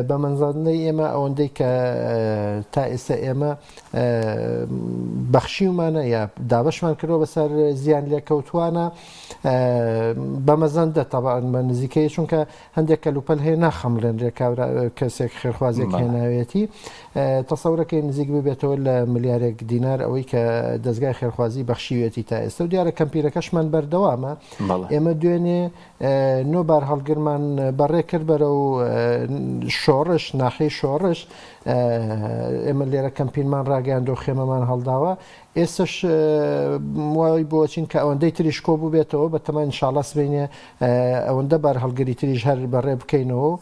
بە مەنزەندەی ئێمە ئەوەندەی کە تا ئێستا ئێمە بەخشیومانە یا دابەشمان کردوە بەسەر زیان لێکەوتوانە بە مەزەندە تەبعەن بە نزیکەی چونکە هەندێک کەلوپەل هەیە ناخەمڵێنرێ کابرا کەسێک خێرخوازێک هێناوێتی تەسەورەکەی نزیک ببێتەوە لە ملیارێک دینار ئەوەی کە دەستگای خێرخوازی بەخشیوێتی تا ئێستا و دیارە کەمپیرەکەشمان بەردەوامە ئێمە دوێنێ نۆ بارهەڵگرمان بەڕێ کرد بەرەو شۆڕش، ناحیەی شۆڕش، ئێمە لێرە کەمپینمان ڕاگەیاندو خێمەمان هەڵداوە، ئێستەش وای بۆچین کە ئەوەندەی تریش کۆ بووبێتەوە، بەتەمان ئینشاڵا سبەینێ ئەوەندە بارهەڵگری تریش هەر بەڕێ بکەینەوە و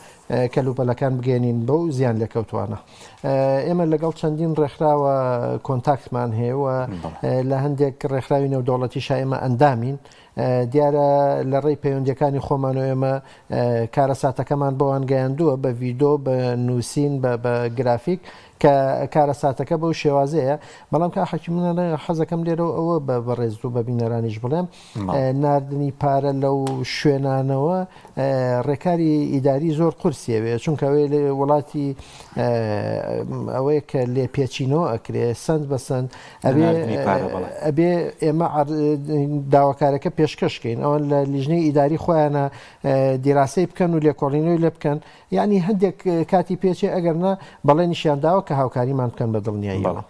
کەلوپەلەکان بگەیەنین بەو زیان لێکەوتوانە. ئێمە لەگەڵ چەندین ڕێکخراوە کۆنتاکتمان هەیە و لە هەندێک ڕێکخراوی نێودەوڵەتیشا ئێمە ئەندامین، دیارە لە ڕێی پەیوەندیەکانی خۆمانەوە ئێمە کارەساتەکەمان بۆوان گەیاندووە بە ڤیدۆ بە نووسین بە بە گرافیک کە کارەساتەکە بەو شێوازەیە بەڵام کا حەکیم من حەزەکەم لێرەوە ئەوە بە بەڕێزت و بە بینەرانیش بڵێم ناردنی پارە لەو شوێنانەوە ڕێکاری ئیداری زۆر قورسیەوێ چونکە ئەوەی لە وڵاتی ئەوەیە کە لێپێچینەوە ئەکرێ سند بە سند ئەبێ ئێمە داواکارەکە پێشکەشکەین ئەوان لە لیژنەی ئیداری خۆیانە دیراسەی بکەن و لێکۆڵینەوەی لێ بکەن یعنی هەندێک کاتی پێچێ ئەگەر نا بەڵێنیشیان داوە کە هاوکاریمان بکەن بە دڵنیاییەوە.